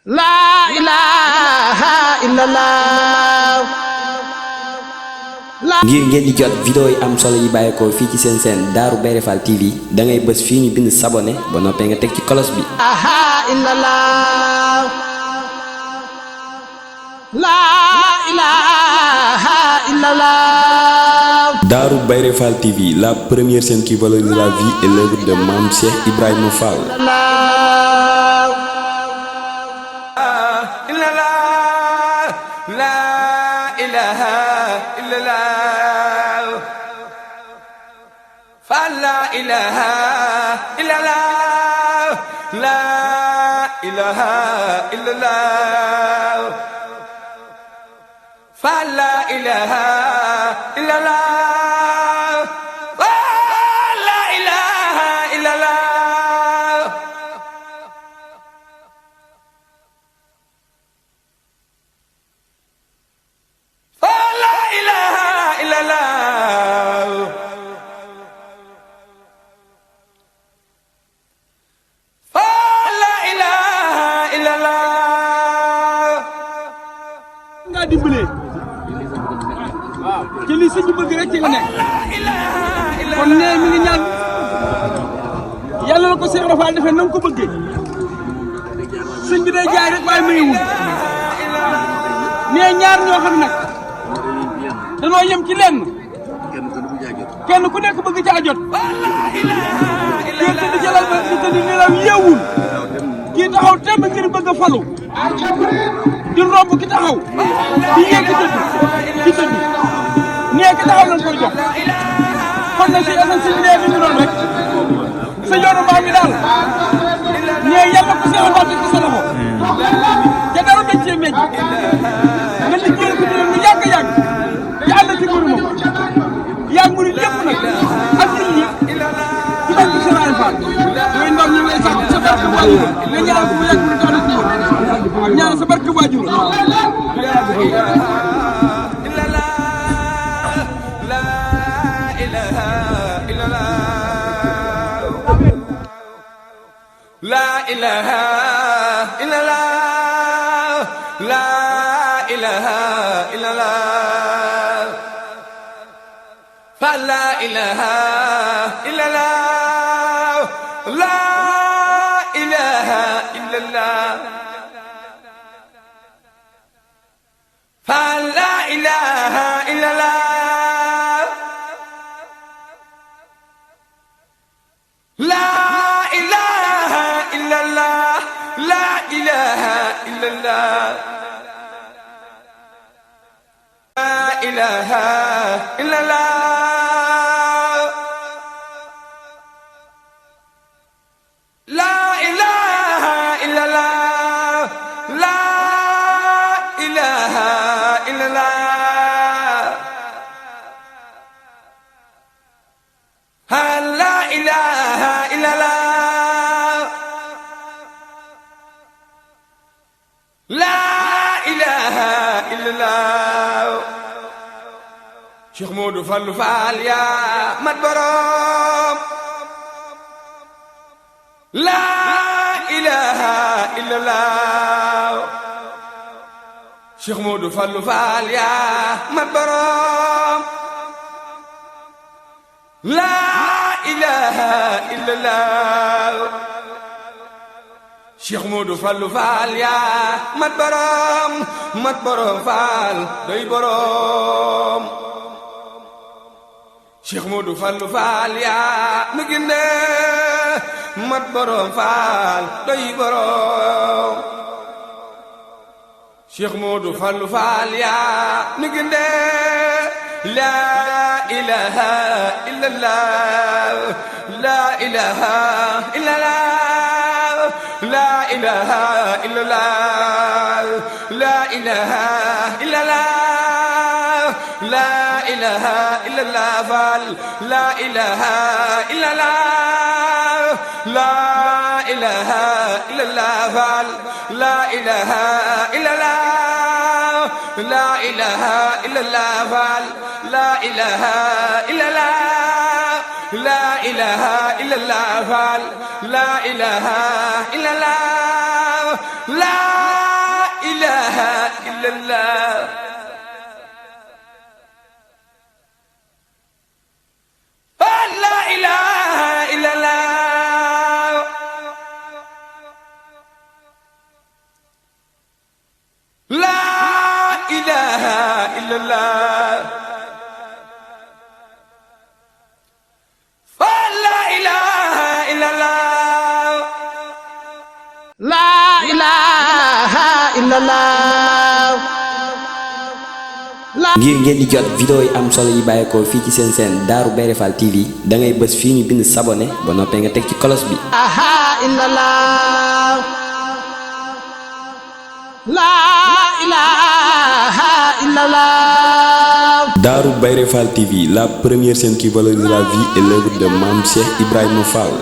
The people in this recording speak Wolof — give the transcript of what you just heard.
La ilaha illallah. ngir ngeen di jot vidéo yi am solo yi bàyyeekoo fii ci seen chaîne Darou Bairé Fall TV da ngay bës fii ñu bind s'abonner ba noppee nga teg ci cloche bi. La ilaha illallah. Darou Bairé Fall TV, la première chaîne qui valorise la vie et l'œuvre de Mame Cheikh Ibrahima Fall. La ilaha illallah, la ilaha illallah, fa la ilaha illallah, la ilaha illallah, fa la ilaha illallah. dimbalee waaw ci li sëñ bi bëgg rek ci la nekk kon nee mi ngi ñaan yàlla na ko Cheikh Rafal defee na nga ko bëggee sëñ bi day jaay rek waaye mayewul nee ñaar ñoo xam nag danoo yem ci lenn kenn ku nekk bëgg caa jot kii tëdd jëlal ba di tëdd nelaw yeewul kii taxaw temb ngir bëgg a falu di romb ki taxaw di yéeg ki tëdd nee ki taxaw lañ koy jox kon nag si asan si nee mi ngi doon rek sa yoonu maam mi daal nee yàlla ko Seex Rafal teg ci sa loxo te dara dañ cee meññ nga liggéey ko dina lu yàgg-yàgg te ànd ci mbir moom yaa murid yëpp nag ak nit ñi ci bañ ko Seex Rafal yooyu ndaw ñu lay sax sa barke waajur nga ñaan ko mu yàgg mu ànd ci mbir ñaan sa barke waajur La ilaha illallah, la ilaha illallah, fa la ilaha illallah, la ilaha illallah, fa la ilaha illallah, la la ilaha illallah, la ilaha illallah, la ilaha illallah, la ilaha illallah, la ilaha illallah. La ilaha illallah. Cheikh Modou Fallou Fall yaa mat borom. La ilaha illallah. Cheikh Modou Fallou Fall yaa mat borom. La ilaha illallah. Cheikh Modou Fallou Fall yaa mat borom Fall doy borom. Cheikh Modou Fallou Fall yaa nu ginde mat borom Fall doy borom. Cheikh Modou Fallou Fall yaa nu ginde la ilaha illallah, la ilaha illallah. La ilaha illallah, la ilaha illallah, la ilaha illallah, Fall, la ilaha illallah, la ilaha illallah, Fall, la ilaha illallah, la ilaha illallah, Fall, la ilaha illallah, la ilaha illallah, Fall, la ilaha illallah, la illallah la ilaha illallah la ilaha illallah la ilaha illallah la ilaha illallah. ngir ngeen di jot vidéo yi am solo yi bàyyeekoo fii ci seen chaîne Darou Bairé Fall TV da ngay bës fii ñu bind s'abonné ba noppee nga teg ci cloche bi. La ilaha illallah. Darou Bairé Fall TV, la première chaîne qui valorise la vie et l'œuvre de Mame Cheikh Ibrahima Fall.